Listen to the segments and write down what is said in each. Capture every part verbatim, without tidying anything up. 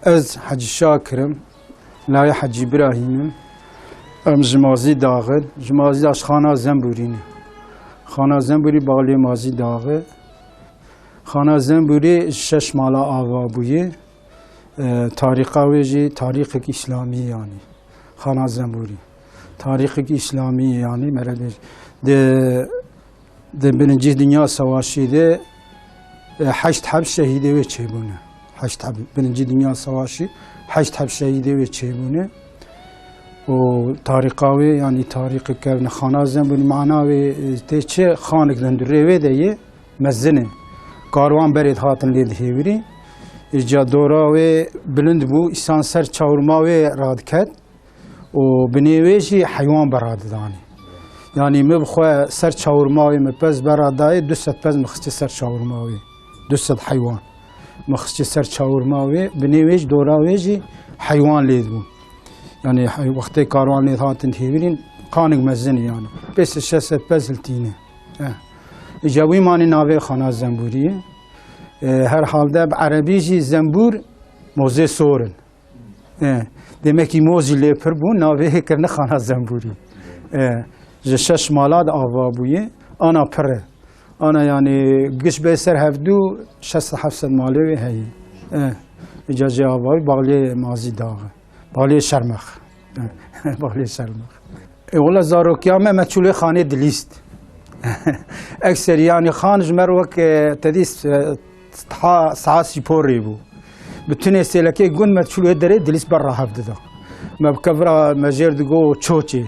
Ez Hecî Şakir im, layê Hecî Îbrahîm im. Em ji Mazî Daxê in, ji Mazî Dax, Xana Zembûrî ne. Xana Zembûrî, balê Mazî Daxê. Xana Zembûrî ji şeş mala ava bûye. E, tarîqa wê jî tarîqek îslamî, yanî. Xana Zembûrî. Tarîqek îslamî, yanî, mere bêj. Di, di Birincî Dinya Savaşî de, e, heşt heb şehîdê wê çêbûne. Heşt heb, Birincî Dinya Savaşî, heşt heb şehîdê wê çêbûne. Û tarîqa wê, yanî tarîqek kevne Xana Zembûrî, mana wê, e, tê çi, xanek di hundirê wê de ye, mezin e. Karwan berê dihatin lê dihêvirî. Îca dora wê bilind bû, îsan ser çawirma wê radiket û binê wê jî heywan bera didanê. Yanî min bi xwe ser çawirma wê min pez bera dayê, du sed pez min xistî ser çawirma wê. Du sed heywan. Min xistî ser çawirma wê, binê wê jî dora wê jî heywan lê dibûn. Yanî hey-, wextê karwan lê hatin hêvirîn, xanek mezin e yanî. Pê sed şeş sed pez hiltîne. Eh. Îca wî manî navê Xana Zembûrî ye. E, her halde bi erebî jî zembûr mozê sor in. E, demekî moz jî lê pir bû, navê hê kirine Xana Zembûrî. E, ji şeş mala de ava bûye, ana pir e. Ana yanî giş bê ser hevdû şeş sed heft sed malê wê heye. E, îca jê ava wî, balê Mazî Daxê. Balê Şermex. Balê Şermex. E, wela zarokiya me, me çûlê xanê dilîst. Ekserî, yanî, xan ji me re wek, e, te dîst, e, tha saha spor bû. Bi tunê sêlekê gund me çûlê derê dilîst berra hev dida. Me bi kevira me jêr digo çoçê.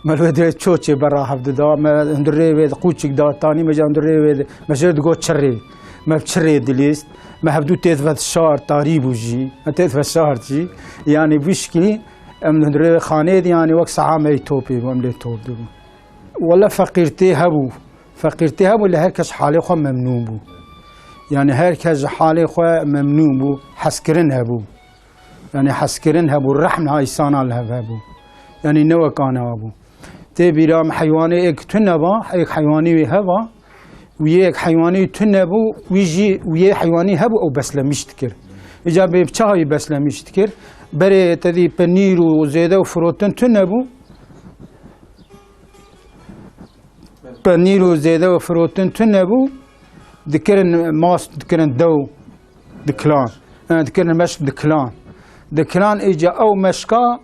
Me li wê derê çoçê berra hev dida. Me hundirê wê de qûçik da tanî, me jî hundirê wê de, me jêr digo çirê. Me bi çirê dilîst. Me hevdû têdive şar, tarî bû jî. Me têdive şar jî. Yanî, bi şikilî, Em li hundirê xanê de, yanî, wek saha me yî topê bû, em lê top dibûn. Wele feqîrtî hebû. Feqîrtî hebû, lê her kes halê xwe memnûn bû. Yanî, her kes ji halê xwe memnûn bû, hezkirin hebû. Yanî, hezkirin hebû, rehmna îsana li hev hebû. Yanî, ne wek ana hebû. Tê bîra min heywanê êk tune ba, êk heywanî wî heba, wî yê êk heywanî tune bû, wî jî, wî yê heywanî hebû, ew beslemîş dikir. Îca bê bi çawa wî beslemîş dikir? Berê te dî penîr û zêde û firotin tune bû. Penîr û zêde û firotin tune bû. Dikirin mas, dikirin dew, dikilan. E, dikirin meşk, dikilan. Dikilan, îca ew meşka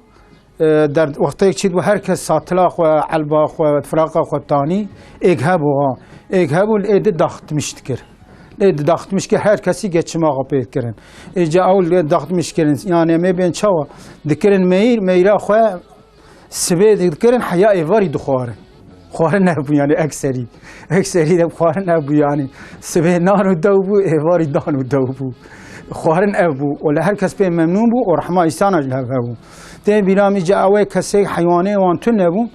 E, der, wextê çî dibû, her kes satila xwe, elba xwe, firaqa xwe tanî, êk hebû ha. Êk hebû, li ê di daxitmiş dikir. Li ê di daxitmiş kir, her kesî geçima xwe pê dikirin. Ê ca ew li daxitmiş kirin, yanî em ê bên çawa? Dikirin meyîr, meyîra xwe sibê dikirin, heya êvarî dixwarin. Xwarin hebû, yanî ekserî. Ekserî de xwarin hebû, yanî sibê nan û dew bû, êvarî dan û dew bû. Xwarin ev bû. Wele her kes pê memnûn bû û rehma îsana ji hev hebû. Tê bîra min îca ew ê kesê heywanê wan tune bû,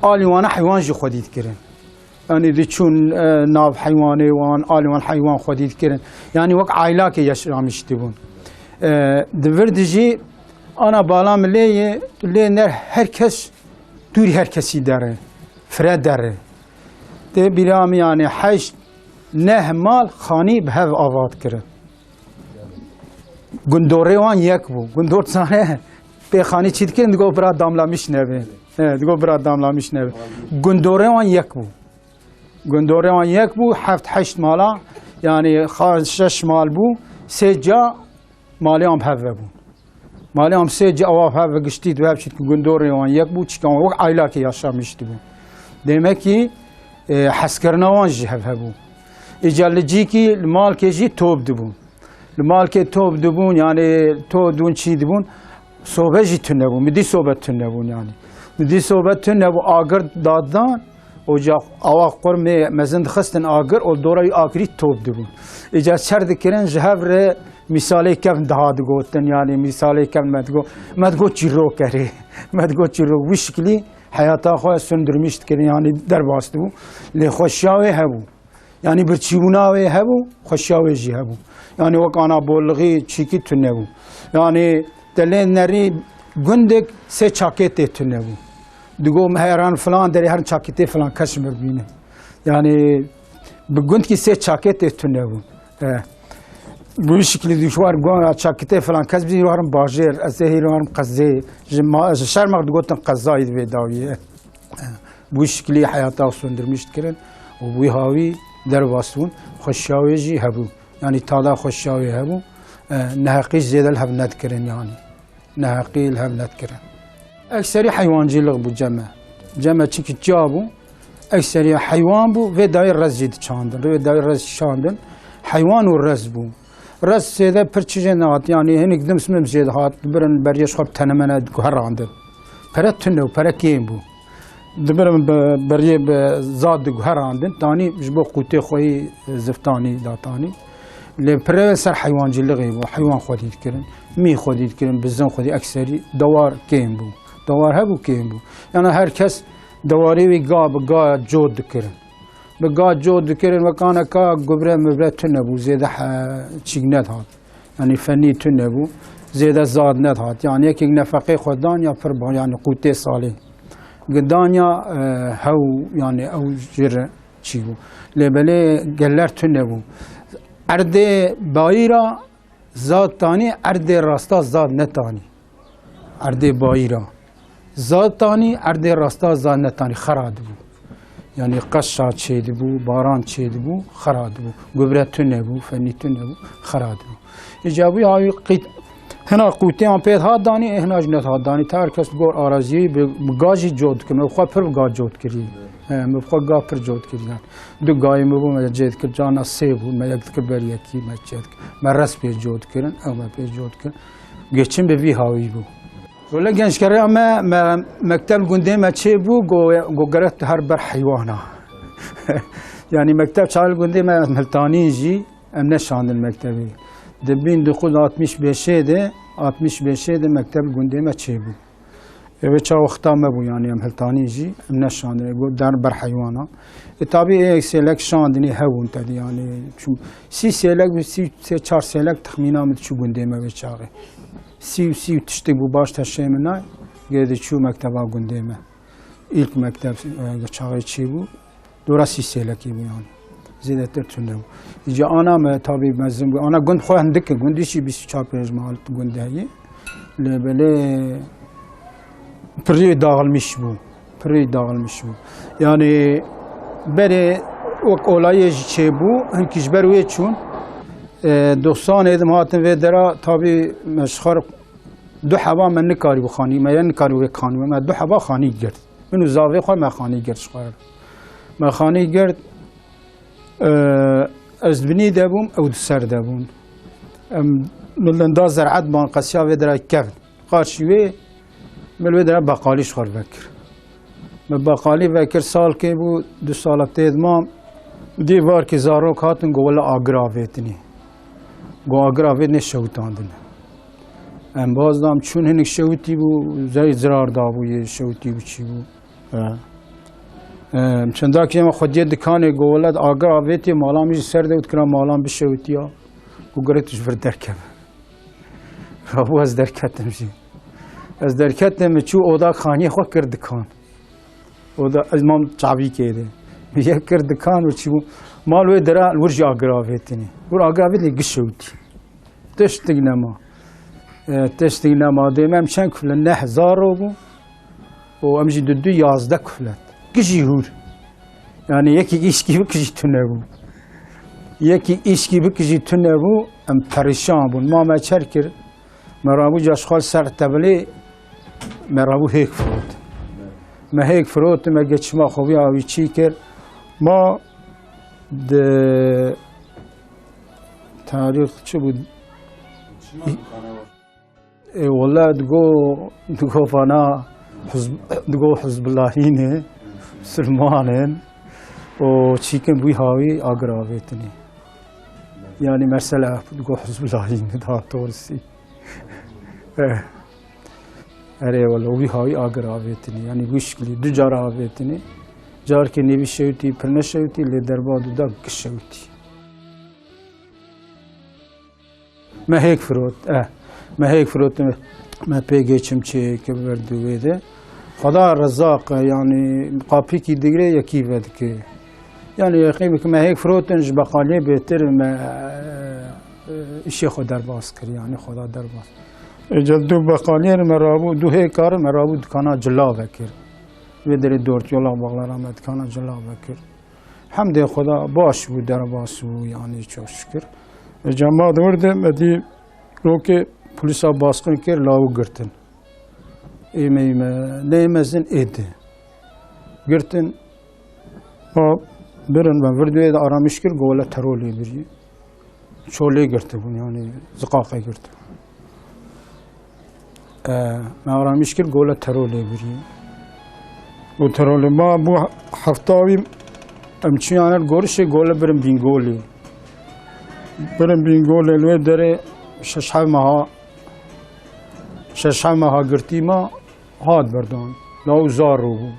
alî wana heywan jî xwedî dikirin. Yanî diçûn, e, nav heywanê wan, alî wan heywan xwedî dikirin. Yanî wek aylakê yaşamiş dibûn. E, di vir de jî ana bala min lê ye, lê ner her kes dûrî her kesî der e, fire der e. Tê bîra min, yanî heşt, neh mal xanî bi hev ava dikirin. Gundorê wan yek bû. Gundor dizane pê xanî çî dikirin, digo bira Damlamiş nebe. He, digo bira Damlamiş nebe. Gundorê wan yek bû. Gundorê wan yek bû, heft heşt mala, yanî xan şeş mal bû, sê ca malê wan bi hev ve bû. Malê wan sê ca ewa hev giştî di hev çît ku gundorê wan yek bû, çîka wan wek aylakê yaşamiş dibû. Demek ki, e, hezkirina wan ji hev hebû. Îca li cîkî, li malkê jî top dibûn. Li malkê top dibûn, yanî top dibûn, çî dibûn, sobe jî tune bû, midî sobe tune bûn yanî. Midî sobe tune bû, agir dadidan, Oca awa qurmê mezin dixistin agir û dora wî agirî top dibûn. Îca çer dikirin, ji hev re mîsalê kevn daha digotin, yanî mîsalê kevn me digo, me digo çîrok erê. Me digo çîrok. Wî şikilî heyata xwe sundurmîş dikirin, yanî derbas dibû. Lê xweşiya wê hebû. Yanî birçîbûna wê hebû, xweşiya wê jî hebû. Yanî wek ana bolixî çîkî tune bû. Yanî te lê nerî gundek sê çakê tê tune bû. Digo, me heran filan derê herin çakîtê filan kes ji mir bîne. Yanî bi gundkî sê çakê tê tune bû. E, Bi wî şiklî dî ji war got, çakitê filan kes bî, hîro herim bajêr, ez ê hîro herim qezê. Ji ma-, ji Şermex digotin qezayî di vê dawiyê. Bi wî şiklî heyata sundurmîş dikirin û bi wî hawî derbas bûn. Xweşiya wê jî hebû. Yanî tada xweşiya wê hebû. E, neheqî jî zêde li hev nedikirin yanî. Neheqî li hev nedikirin. Ekserî heywancîlik bû cem me. Cem me çikî çiya bû. Ekserî heywan bû. Vê dayê rez jî diçandin. Vê dayê rez şandin. Heywan û rez bû. Rez sêde pir çi jê nehat. Yanî hinik dims mims jê dihat. Dibirin beriyê ji xwe bi tenemene diguherandin. Pere tune û pere kêm bû. Dibirin bi beriyê bi zad diguherandin. Tanî ji bo qûtê xwe yî ziftanî datanî. Lê pire ser heywancîlixê bû. Heywan xwedî dikirin. Mî xwedî dikirin. Bizin xwedî ekserî dewar kêm bû. Dewar hebû kêm bû. Yanî her kes dewarê wî ga bi ga cot dikirin. Bi ga cot dikirin, wekane ka gubre mibre tune bû, zêde he-, çîk nedihat. Yanî fenî tune bû, zêde zad nedihat. Yanî yekek nefeqê xwe dan ya pir ba, yanî qûtê salê. Gidan ya, e, hew, yanî ew jê re çî bû. Lê belê geler tune bû. Erdê bayîra zad tanî, erdê rasta zad netanî. Erdê bayîra zad tanî, erdê rasta zad netanî, xera dibû. Yanî qeşa çêdibû, baran çêdibû, xera dibû. Gubre tune bû, fenî tune bû, xera dibû. Îca bû ya wî qît-, hina qûtiyan pê hat danî, hina jî net hat danî. Te her kes gor araziyê bi, bi ga jî cot dikin. Ew xwe pir bi ga cot kirî. He, min bi xwe ga pir cot kiriyan. Du gayê min bû, me cê dikir, cana sê bû, me yek dikir ber yekî, me çê dikir. Me rest pê cot kirin, ew me pê cot kir. Geçim bi vî hawî bû. Wele gençkeriya me, me mekteb gundê me çê bû, go, go gerek tu her ber heywana. Yanî mekteb çaxê gundê me em hiltanîn jî, em neşandin mektebê. Di bin dokuz altmış beşê de, altmış beşê de mekteb gundê me çê bû. Ê, wê çax wexta me bû, yanî em hiltanî jî, em neşandine, got, der ber heywana. E, tabî ê sêlek şandinê hebûn tedî, yanî, çû sî sêlek bû, sî sê çar sêlek texmîna min diçû gundê me wê çaxê. Sî û sî û tiştek bû baş teşê min nay, gê diçû mekteba gundê me. İlk mekteb, e, çaxê çê bû. Dora sî sêlekî bû yanî. Zêdetir tune bû. Îca ana me tabî mezin bû. Ana gund xwe hindik e. Gundî jî bîst û çar pênc mal gund heye. Lê belê pirî dağılmış bû. Pirî dağılmış bû. Yanî berê wek olayê jî çêbû. Hinkî ji ber wê çûn. E, doxsanê dim hatin vê dera tabî me ji xwe re du heba me nikarîbû xanî. Me ye nikarîbû wê xanî. Me du heba xanî girt. Min û zavê xwe me xanî girt ji xwe re. Me xanî girt, e, ez di binî de bûm, ew di ser de bûn. Em, min linda zer'et ban qesiya vê dera kevn. Qarşî wê, min wê dera beqalî ji xwe re vekir. Me beqalî vekir, salkê bû, du sala tê dimam. Dî varkê zarok hatin, go wele agir avêtinî. Go agir avêtinê şewitandin. Em baz dam çûn hinik şewitî bû, zey zirar dabû yê şewitî bû çî bû. He. Em, çendakî ema xwediyê dikanê go welat agir avêtî, malan min jî ser de û dikira malan bişewitiya. Û giret ji vir derkeve. Rabû ez derketim jî. Ez derketim, min çû oda xaniyê xwe kir dikan. Oda ez mam çavîkê de. Min yek kir dikan û çîbû. Mal wê dera li wir jî agir avêtinî. Wir agir avêtinî giş şewitî. Tiştik nema. E, tiştik nema. Dê me em çend kuflet? Neh zaro bû. Û em jî di du yazdeh kuflet. Gijî hûr. Yanî yekî îşkî bik jî tune bû. Yekî îşkî bik jî tune bû. Em perîşan bûn. Ma me çer kir. Me rabû caşxal ser tebilê. Me rabû hêk firot. Me hêk firot, me geçima xwe wî awî çî kir. Ma di tarîx çi bû? Ê, wele digo, digo vana Hizb-, digo Hizbullahî ne, Musulman in û çîkin bû hawî agir avêtinî. Yanî mesela digo Hizbullahî ne daha doğrusu. Eh. Erê wele wî hawî agir avêtinî. Yanî wî şiklî du cara avêtinî. Carkê nêvî şewitî, pir neşewitî, lê derba du da giş şewitî. Me hêk firot, eh. Me hêk firot, me pê geçim çê kir ber di wê de. Xweda rezaq e, yanî qapikî digre yekî vedike. Yanî yekî bike me hêk firotin ji beqaliyê bêtir me, eh, Îşê xwe derbas kir, yanî xwe da derbas. Êca du beqaliyên me rabû, du hêkar me rabû dikana cila vekir. Vê derê dört yola Bağlara me dikana cila vekir. Hemdê Xweda baş bû, derbas bû, yanî çok şükür. Êca ma di wir de me dî rokê polîsa basqin kir, lawû girtin. Ê me, ê me, neyê mezin ê di. Girtin, ma birin me vir duê de aramiş kir, gole terolê birî. Çolê girtibûn, yanî ziqaqê girtibûn. E, me aramiş kir, gole terolê birî. Û terolê ma bû hefta wî, em çiyane gorişê gole birin Bîngolê. Birin Bîngolê li wê derê şeş hev meha, şeş hev meha girtî ma hat berdan. Law zar rû bû.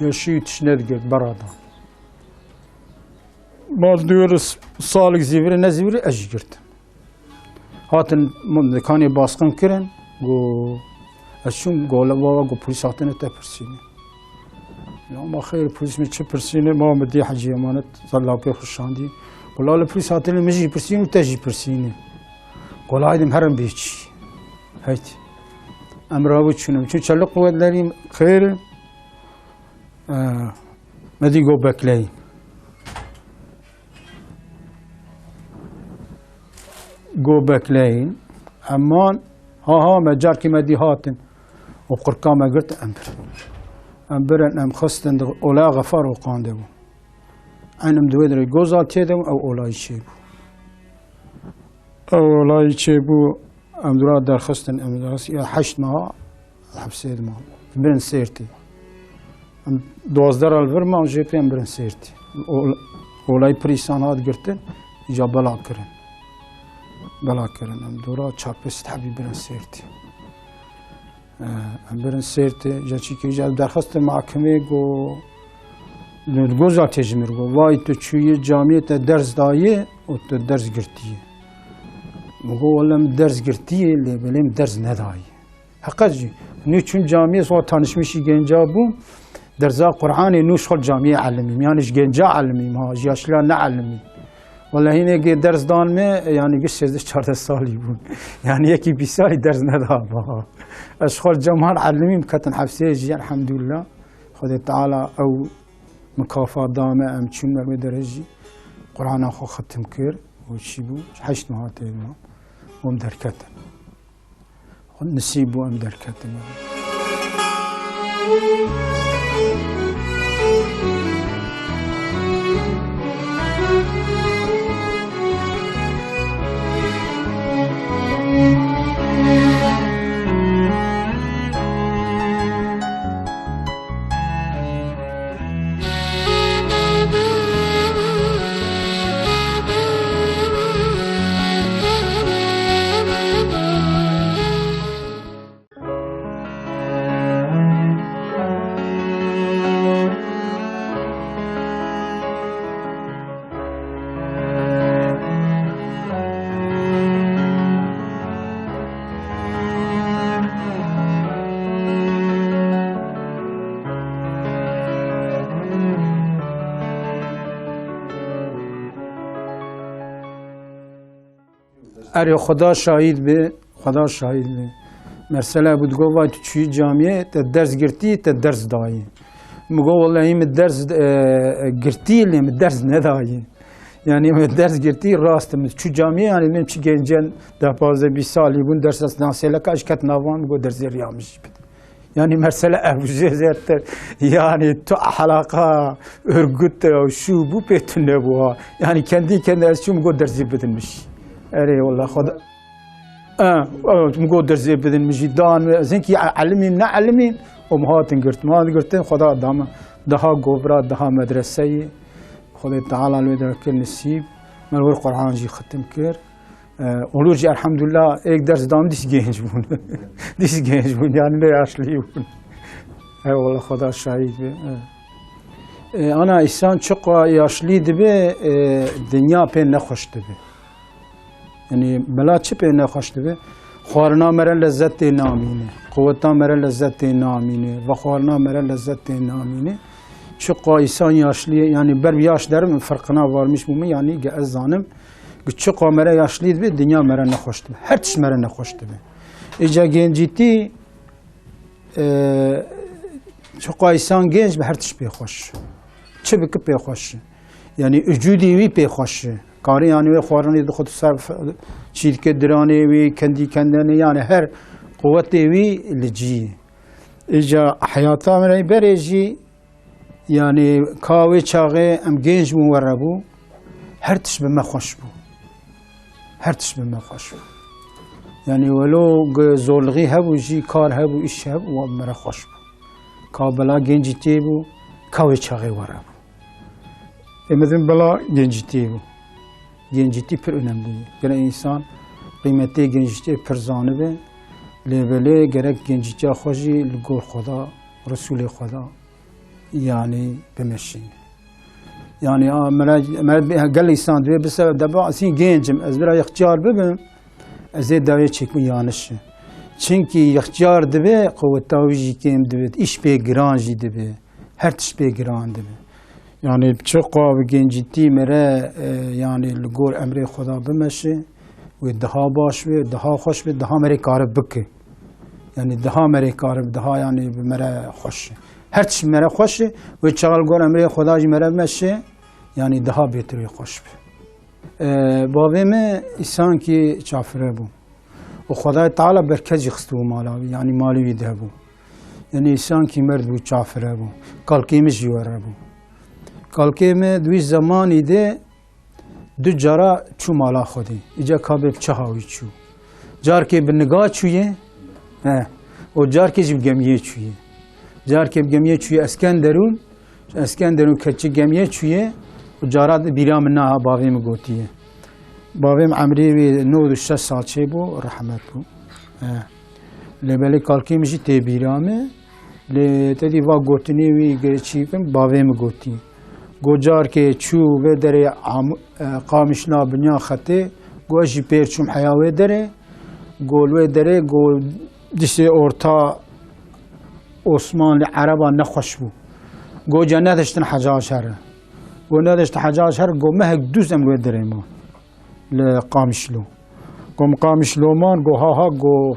Yeşî tiş nedigirt, beradan. Ma dûr salik zîvirê, ne zîvirê ez jî girtim. Hatin min dikanê basqin kirin, go ez çûm gole bava, go polîs hatine te pirsînê. Ya ma xeyr, polîs min çi pirsînê, ma min dî Hecî Emanet, zallakê xwe şandî. Go la li polîs hatine min jî pirsîn û te jî pirsînê. Go la haydim herin bê çî. Heyt. Em rabû çûn, çûn çelik quwet derî xeyr. E, me dî go bekleyin. Go bekleyin. Eman, ha ha, me carkî me dî hatin. Û qurka me girt, em birin. Em birin, em xistin di olaya Xefar û qandê bû. Enim di wê dirê gozal tê de bû, ew olayî çê bû. Ew olayî çê bû, em dura derxistin, em derxist, ya heşt meha hepsê de ma. Birin Sêrtê. Em duwazdeh re li vir ma, jê pê em birin Sêrtê. Ol-, olay pirîsan hat girtin, îca bela kirin. Bela kirin. Em dora çar pênc sed hebî birin Sêrtê. Eh, em birin Sêrtê, ja çîkê, ja derxistin mahkemê, go, go za tê ji mir, go, vay tu çûyî camiyê te ders dayê û tu ders girtiyê. Min go, wele min ders girtiyê, lê belê min ders nedayê. Heqet jî. Nû çûm camiyê, so tanışmışî genca bûm. Derza Qur'anê nû ji xwe camiyê elimîm. Yani ji genca elimîm ha, ji yaşliya ne elimîm. Wele hînê gê ders dan me, yani gê sêzdeh çardeh salî bûn. Yani yekî bîst salî ders neda ma. Ez ji xwe cemal elimîm, ketin hefsê jî, elhamdülillah. Xwedê Teala ew mukafat da me, em çûn me wê derê jî. Qur'ana xwe xitim kir û çî bû, heşt meha tê ma. Hûn derketin. Nisîb bû em derketin. Erê, Xweda şahîd be, Xweda şahîd be. Mersele bû, digot, vay tu çûyî camiyê, te ders girtî, te ders dayî. Min got, wellehî min ders, e, girtî, lê min ders nedayî. Yani min ders girtî, rast min çû camiyê, yani min çi gencên deh pazdeh bîst salî bûn, ders ez nasêleka, ez ket navan, min got, dersê riya min jî bide. Yani mesele ev jê zêrtir. Yani tu ehlaqa örgüt û şu bu pê tune bû ha. Yani kendi kendi ez çûm got derzê bidin min jî. Erê wala Xweda. E, e, min got derzê bidin min jî dan ve. Ez hinkî elimîm ne elimîm. O min hatin girt. Min hatin girtin Xweda dame. Daha govra, daha medreseyê. Xwedê Teala lê de kir nisîb. Me wir Qur'an jî xitim kir. E, olur jî elhamdülillah, êk ders dam dîs genç bûn. Dîs genç bûn, yani ne yaşlî bûn. Eyvallah, Xweda şahîd be. E. E, ana, îsan çiqa yaşlî dibe, e, dinya pê nexweş dibe. Yani bela çi pê nexweş dibe? Xwarina mere lezzet tê namîne. Quweta mere lezzet tê namîne. Vexwarina mere lezzet tê namîne. Çiqa îsan yaşlî, yani ber bi yaş derim, ferqina varmiş bûme, yani ge ez zanim, Çiqa mere yaşlî dibe, dinya mere nexweş dibe. Her tişt mere nexweş dibe. Îca gencîtî, e, çiqa însan genc be, her tişt pê xweş. Çi bike pê xweş. Yanî ucûdî wî pê xweş. Karî yanî wê xwarinê dixwe ser f-, çî dike diranê wî, kendî kendene, yanî her quwetê wî li cî. Îca heyata me re berê jî, yanî ka wê çaxê em genc bûn were bû, her tişt bi me xweş bû. Her tişt bi me xweş bû. Yanî welo ge-, zorlixî hebû jî, kar hebû, îş hebû, wan bi me re xweş bû. Ka bela gencîtiyê bû, ka wê çaxê were bû. Ê, mezin bela gencîtiyê bû. Gencîtî pir önemli ye. Gerek însan qîmetê gencîtiyê pir zanibe, lê belê gerek gencîtiya xwe jî li gor Xweda, Resûlê Xweda, yanî bimeşîne. Yanî, a, mere, mere, gel însan divê bi sebeb de ba, ez hîn genc im, ez bira yextiyar bibim, ez ê dawiyê çêkbûn yanlış e. Çimkî yextiyar dibe, qeweta wî jî kêm dibe, îş pê giran jî dibe, her tişt pê giran dibe. Yanî çiqa bi gencîtî mere, e, yanî li gor emrê Xweda bimeşe, wê daha baş be, daha xweş be, daha mere kare bike. Yanî daha mere kare, daha yanî bi mere xweş e. Her tişt mere xweş e, wê çaxa li gor emrê Xweda jî mere bimeşe, yanî daha bêtir wê xweş be. E, bavê me însankî çafire bû. Û Xwedayê Teala berket jî xistibû mala wî, yanî malê wî de hebû. Yanî însankî merd bû, çafire bû. Kalkê min jî were bû. Kalkê min di wî zemanî de du cara çû mala Xwedê. Îca ka bê bi çaxa wî çû. Carkê bi niga çûye, he, û carkê jî bi gemiyê çûye. Carkê bi gemiyê çûye Eskenderûn, Eskenderûn keçik gemiyê çûye û cara di bîra min naha bavê min gotiye. Bavê min emrê wî nod û şeş sal çêbû, rehmet bû. He. Lê belê kalkê min jî tê bîra min. Lê te dî va gotinê wî ge-, çî kim, bavê min gotî. Go carkê çû vê derê Am-, e, Qamişla Binya Xetê, go ez jî pêr çûm heya wê derê. Go li wê derê, go dişê orta Osmanlî Ereba nexweş bû. Go ca nediştin Hecaj here. Go nediştin Hecaj here, go mehek dûz em li wê derê ma. Li Qamişlo. Go min Qamişlo man, go ha ha, go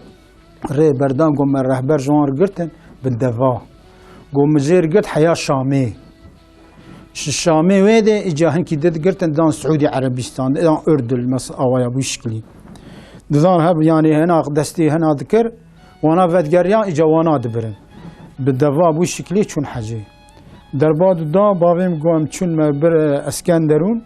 rê berdan, go me rehber ji wan re girtin, bi deva. Go min jê re girt heya Şamê. Ji Şamê wê de, îca hinkî di digirtin, dan Siûdî Erebistan, dan Urdun, mes-, awaya bû şiklî. Didan heb, yanî hena destê hena dikir, wana vedgeriyan, îca wana dibirin. Bi deva bû şiklî çûn hecê. Derba du da, bavê min go em çûn me bir, e, Eskenderûn.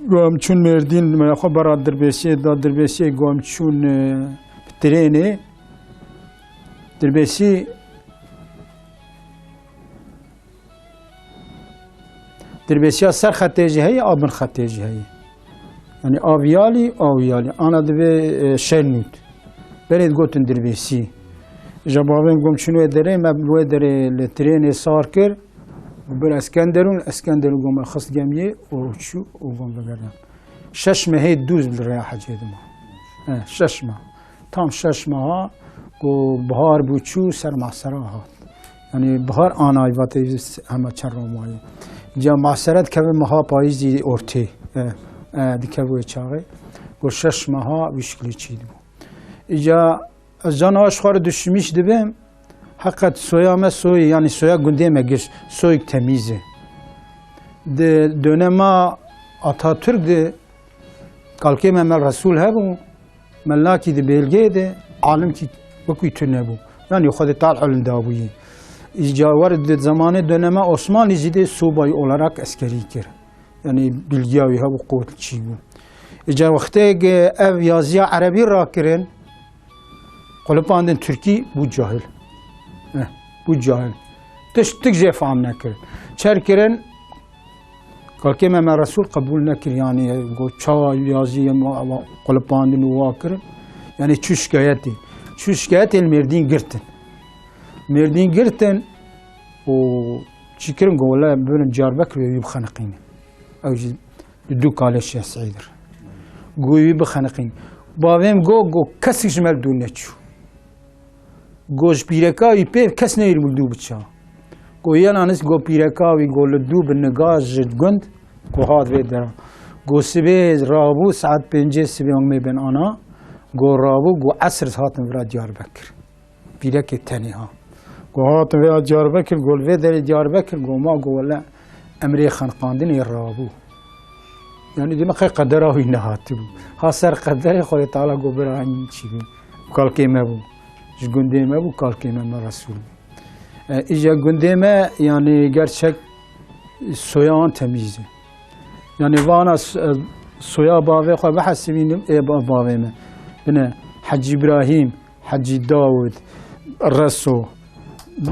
Go em çûn Mêrdîn, me xwe bera Dirbêsiyê da, Dirbêsiyê go em çûn, e, bi trênê. Dirbêsî, Dirbêsiya ser xetê jî heye, a bin xetê jî heye. Yanî a viyalî, a wiyalî. Ana divê, e, Şenût. Berê digotin Dirbêsî. Ji bavên gom çûn wê derê, me wê derê li trênê sar kir. Bir Eskenderûn, Eskenderûn gom xist gemiyê û çû û gom vegerdan. Şeş mehê dûz li rêya hecê dima. He, şeş meh. Tam şeş meha ku bihar bû çû ser masera hat. Yanî bihar anayî vatê hema çend romayê. Ca masere dikeve meha payîzî ortê. E, e, dikeve wê çaxê. Ku şeş meha wî şiklî çî dibû. Îca ez can aş xwe re duşmîş dibim. Heqet soya me soyê, yanî soya gundê me giş, soyek temîz e. Di dönema Atatürk de kalkê me Mel Resûl hebû, melakî di bêlgeyê de, alimkî wekî tu nebû. Yanî Xwedê Teala ilim dabûyî. Îca wer di zamanê dönema Osmanlî jî de subayî olarak eskerî kir. Yanî bilgiya wî hebû, qut çî bû. Îca wextê ev yaziya erebî rakirin, qulipandin Tirkî, bû cahil. Eh, bû cahil. Tişt tik jê fam nekir. Çer kirin, kalkê me, me Resûl qebûl nekir, yanî go çawa yazî em wa, wa qulipandin û wa kirin. Yanî çû şikayetê. Çû şikayetê li Mêrdîn girtin. Mêrdîn girtin û çi kirin, go wele birin Diyarbekirê wî bixeniqînin. Ew jî li dû kalê Şêx Seîd re. Go wî bixeniqîn. Bavê min go, go kesik ji me li dû neçû. Go ji pîreka wî pê kes neyir min dû biça. Go yena nis go pîreka wî go li dû bi niga ji gund go hat vê dera. Go sibê rabû, saet pêncê sibê weng me bên ana. Go rabû, go esr hatin vira Diyarbekir. Pîrekê tenê ha. Go hatin vira Diyarbekir, go li vê derê Diyarbekir, go ma, go wele emrê xeniqandinê rabû. Yani dime qey qedera wî nehatibû. Ha ser qederê Xwedê Teala go bira hemî çî bû. Kalkê me bû. Ji gundê me bû, kalkê me, me Resûl bû. E, îja gundê me, yani gerçek soya wan temîz e. Yani vana s-, e, soya bavê xwe bihesibînim, ê ba-, bavê me. Bine, Hecî Îbrahîm, Hecî Dawud, Reso,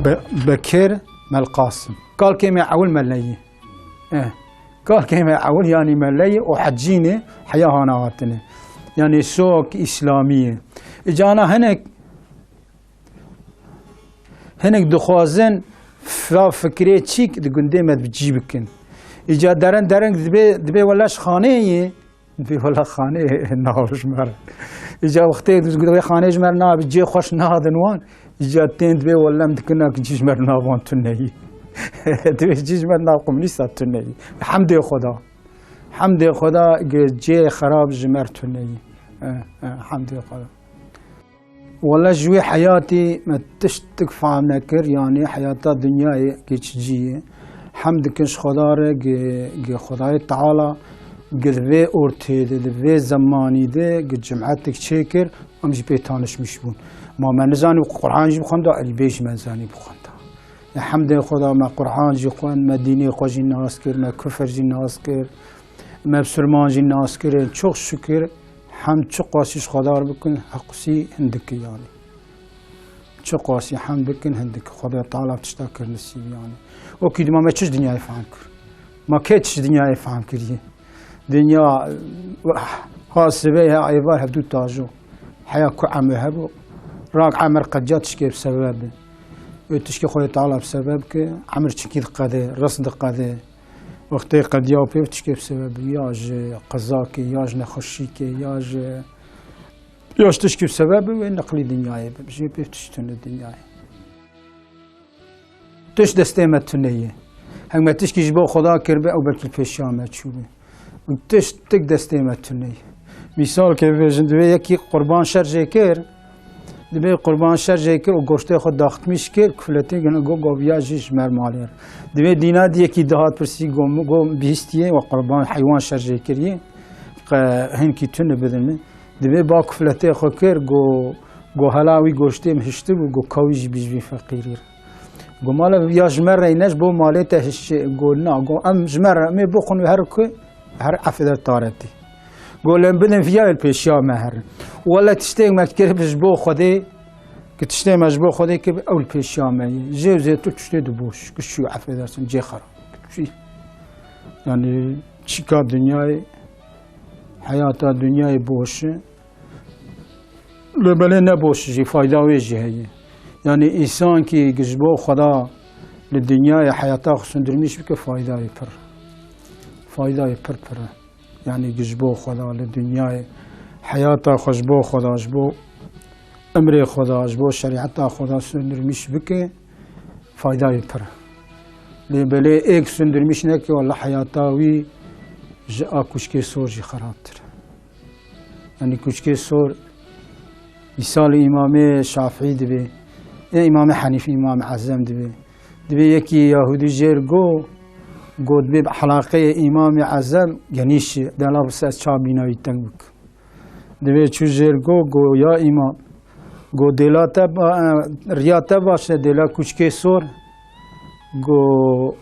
Be-, Bekir, Melqasim. Kalkê me ewil me leyî. Eh. Kalkê me ewil yani me leyî û hecînê heya hana hatine. Yani sok îslamî ye. Îca ana hinek Hinek dixwazin fa fikrê çîk di gundê me bi cî bikin. Îca deren deren dibê, dibê wela ji xaneyê yê, dibê wela xaneyê nav ji me re. Îca wextê dibê xaneyê ji me re nabe, cê xweş nadin wan. Îca tên dibê wela em dikin, nakin cî ji me re navan tuneyî. Dibê cî ji me re nav komînîsta tuneyî. Hemdê Xweda. Hemdê Xweda, ge cê xerab ji me re tuneyî. Eh, eh, hemdê Xweda. Wele ji wî heyatî me tiştik fehm nekir, yanî heyata dinyayê geçicî ye. Hemd dikin ji Xweda re, gi, gi Xwedayê Teala, gi di vê ortê de, di vê zemanî de, gi cimhetik çêkir, em jî pê tanişmiş bûn. Ma me nizanî Qur'an jî bixwenda, Elîbê jî me nizanî bixwenda. Ya hemdê Xweda me Qur'an jî xwend, me dînê xwe jî nas kir, me kufir jî nas kir, me bisilman jî nas kirin. Çok şükür, hem çiqasî ji Xwedar bikin, hequsî hindikî yani. Çiqasî hem bikin hindikî. Xwedê Teala tişta kir nisîb yani. Wekî dima me çi ji dinyayê fehm kir? Ma kê çi ji dinyayê fehm kiriye? Dinya, ha sibê, ha êvar hevdû tajo. Heya ku emir hebû, rak emir qediya tişkê bi sebeb be. Wê tişkê Xwedê Teala bi sebeb ke emir çikî diqede, ris diqede. Wextê qediya pê tişkê bi sebeb be. Ya ji qezakê, ya ji nexweşîkê, ya ji, ya ji tişkî bi sebeb be, wê neqlî dinyayê be. Jê pê tişt tune dinyayê. Tişt destê me tune ye. Heng me tişkî ji bo Xweda kirbe, ew belkî pêşiya me çûbe. Tişt tik destê me tune ye. Mîsalkê bibêjin, divê yekî qurban şer jê kir, divê qurban şer jê kir û goştê xwe daxtmîş kir, kufletê gine go, go viya jî ji mer malê re. Divê dîna di yekî dihat pirsî, go, go bihîstiye we qurban heywan şer jê kiriye, qe hinkî tune bidin min. Divê ba kufletê xwe kir, go, go hela wî goştê min hiştibû, go ka wî jî bî ji vî feqîrî re. Go mala ya ji me re ne, ji bo malê te hişê, go na, go em ji me re, em ê bixwin wê her ku, her efeder taretî. Go lem bidin viya el pêşiya me herin. Wele tiştê me kirib ji bo Xwedê, ki tiştê me ji bo Xwedê kirib ew li pêşiya me ye. Jê û zêtir tiştê di boş, ki şu efedersin, cê xerab. Çi? Yani çika dinyayê, heyata dinyayê boş e. Lê belê ne boş jî, fayda wê jî heye. Yani însan ki ji bo Xweda li dinyayê heyata xwe sundirmîş bike, faydayê pir. Faydayê pir pir e. Yani ji bo Xweda li dinyayê heyata xwe ji bo Xweda, ji bo emrê Xweda, ji bo şerîeta Xweda sundirmîş bike, faydayê pir e. Lê belê êk sundirmîş neke, wela heyata wî ji a kuşkê sor jî xerabtir e. Yani kuşkê sor, mîsalê Îmamê Şafî dibe, ya Îmamê Henîf, Îmamê Ezem dibe. Dibe yekî Yahûdî jêr go, go dibe bi helaqeyê Îmamê Ezem genîş e, dela bi ser çavbîna wî teng bik. Dibe çû jêr go, go ya Îmam, go dêla te ba-, e, riya te baş e, dêla kuşkê sor, go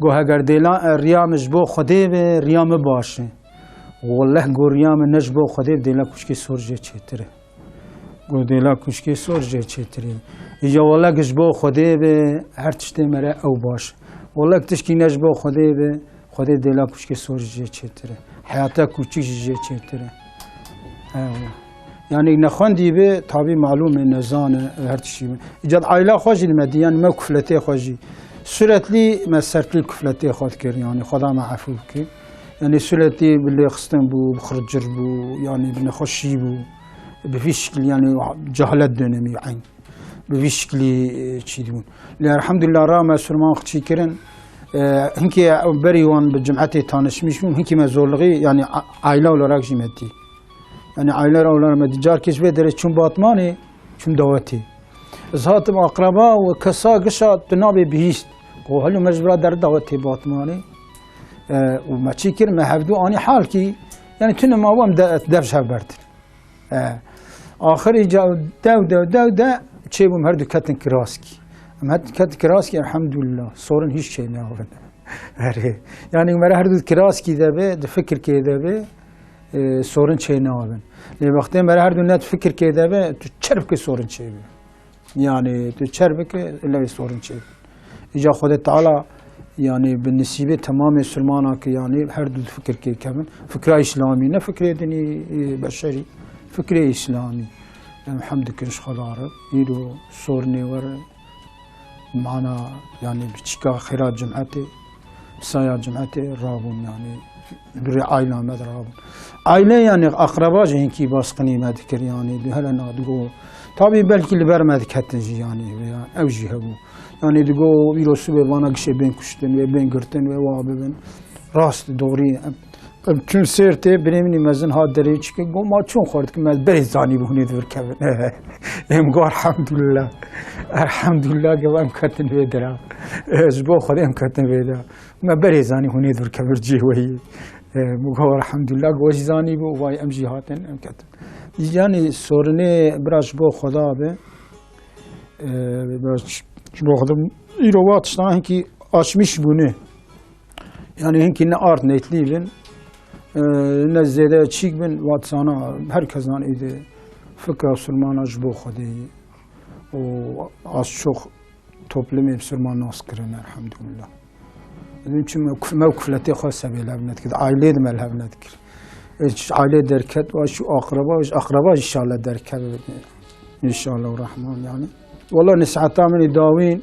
Go heger dêla, e, riya min ji bo Xwedê be, riya min baş e. Welleh go riya min ne ji bo Xwedê be, dêla kuşkê sor jê çêtir e. Go dêla kuşkê sor jê çêtir e. Îca welleh ji bo Xwedê be, her tiştê me re ew baş e. Welleh tişkî ne ji bo Xwedê be, Xwedê dêla kuşkê sor jê çêtir e. Heyata kûçik jî jê çêtir e. Eyvallah. Yani nexwendî be, tabî malûm e, nezan e, her tiştî be. Îca aîla xwe jî li me dî, yani me kufletê xwe jî. Süretlî me sertlî kufletê xwe dikir, yani Xweda me efû bike. Yani süretlî bi lêxistin bû, bi xircir bû, yani bi nexweşî bû. Bi vî şiklî, yani cehalet dönemî eyn. Bi vî şiklî, e, çî dibûn. Lê elhamdulillah ra me Surman xwe çî kirin. E, hinkî berî wan bi cemaetê tanişmiş bûm, hinkî me zorluğî, yani a-, aile olarak jî me dî. Yani aile olarak me dî. Carkê ji vê derê çûm Batmanê, çûm dawetê. Ez hatim akraba û kesa gişa tu nabê bihîst. Ku helo me ji vira der dawetê Batmanê. E, û me çi kir, me hevdû anî hal kî, yani tune ma wem de, dev ji hev bertin. E, axirî ca dew, dew, dew de çêbûm, her du ketin kiraskî. Em her du ketin kiraskî, elhamdulillah, sorin hîç çê nabin. Erê. Yani me re her du kiraskî de be, di fikirkê de be, e, sorin çê nabin. Lê wextê me re her du ne di fikirkê de be, tu çer bike sorin çê be. Yani tu çer bike, lewê sorin çê be. Îca Xwedê Teala, yani bi nisîbê temamê Musulmana ki, yani her du fikirkê kevin. Fikra Îslamî, ne fikrê dinî, e, beşerî. Fikrê Îslamî. Em hemd dikin ji Xweda re. Îro sorinê were. Mana, yani biçîka xêra cemaetê, saya cemaetê rabûn, yani durê aîla me de rabûn. Aîle, yani akraba jî hinkî basqinî me dikir, yani di hele na digo. Tabî belkî li ber me diketin jî, yani veya ew jî hebû. Yani digo, îro sibê vana gişê bên kuştin, wê bên girtin, wê wa bibin. Rast, doğrî. Em çûn Sêrtê, birê min î mezin hat derê çike, got, "Ma çûn xwar dikin, me berê zanî bû hûnê di vir kevin." Em got, "Elhamdulillah. Elhamdulillah, gava em ketin vê dera. E, ji bo Xwedê em ketin vê dera. Me berê zanî hûnê di vir kevin cihê we yî." E, min got, "Elhamdulillah, gava jî zanî bû, vay em jî hatin, em ketin." Yani sorinê bira ji bo Xweda be. E, bira ji, ji bo Xweda, îro wa tiştan hinkî açmiş bûne. Yani hinkî ne art niyetli bin, e, ne zêde çîk bin, wat sana her kes zan êdî fikra Musulmana ji bo Xwedê ye. Û az çok toplumê Musulman nas kirin, elhamdülillah. Din çi me kuf-, me kufletê xwe sebê lev nedikir, ailê de me lev nedikir. Hiç aile derket, wa şu akraba, hiç akraba inşallah derket. İnşallah Rahman yani. Wala nesihatta min dawîn,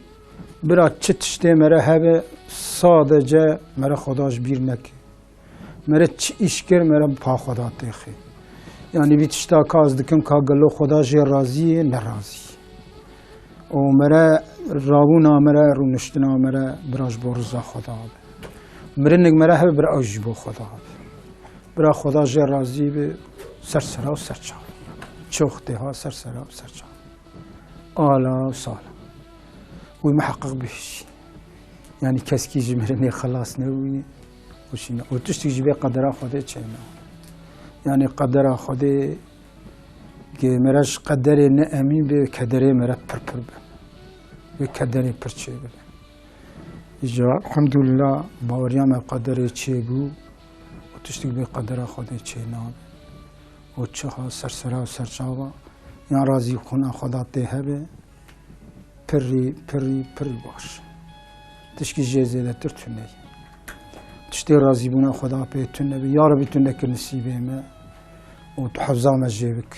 bira çi tiştê mere hebe, sadece mere Xweda ji bîr neke. Mere çi îş kir, mere bi pa Xweda têxê. Yani vî tişta ka ez dikim ka gelo Xweda jê razî ye, ne razî. Û mere rabûna mere, rûniştina mere, bira ji bo riza Xweda be. Mirinik mere hebe, bira ew ji bo Xweda be. Bira Xweda jê razî be, ser sera û ser çav. Çi wextê ha ser sera û ser çav. Ala û sala. Wî miheqqiq bihişî. Yani keskî ji mirinê xelas nebûyî. Û şîne. Û tiştî ji vê qedera Xwedê çêna. Yani qedera Xwedê, ge mere ji qederê ne emîn be, kederê mere pir pir be. Vê kederê pir çê be. Îca, elhamdülillah, baweriya me qederê çê bû. Û tiştî vê qedera Xwedê çê nabe. Û çiha ser sera û ser çava, yan razî kuna Xweda tê hebe, pirî, pirî, pirî baş. Tişkî jê zêdetir tune ye. Tiştê razîbûna Xweda pê tune be. Ya Rebî, tu nekir nisîbê me û tu hewza me jê bik.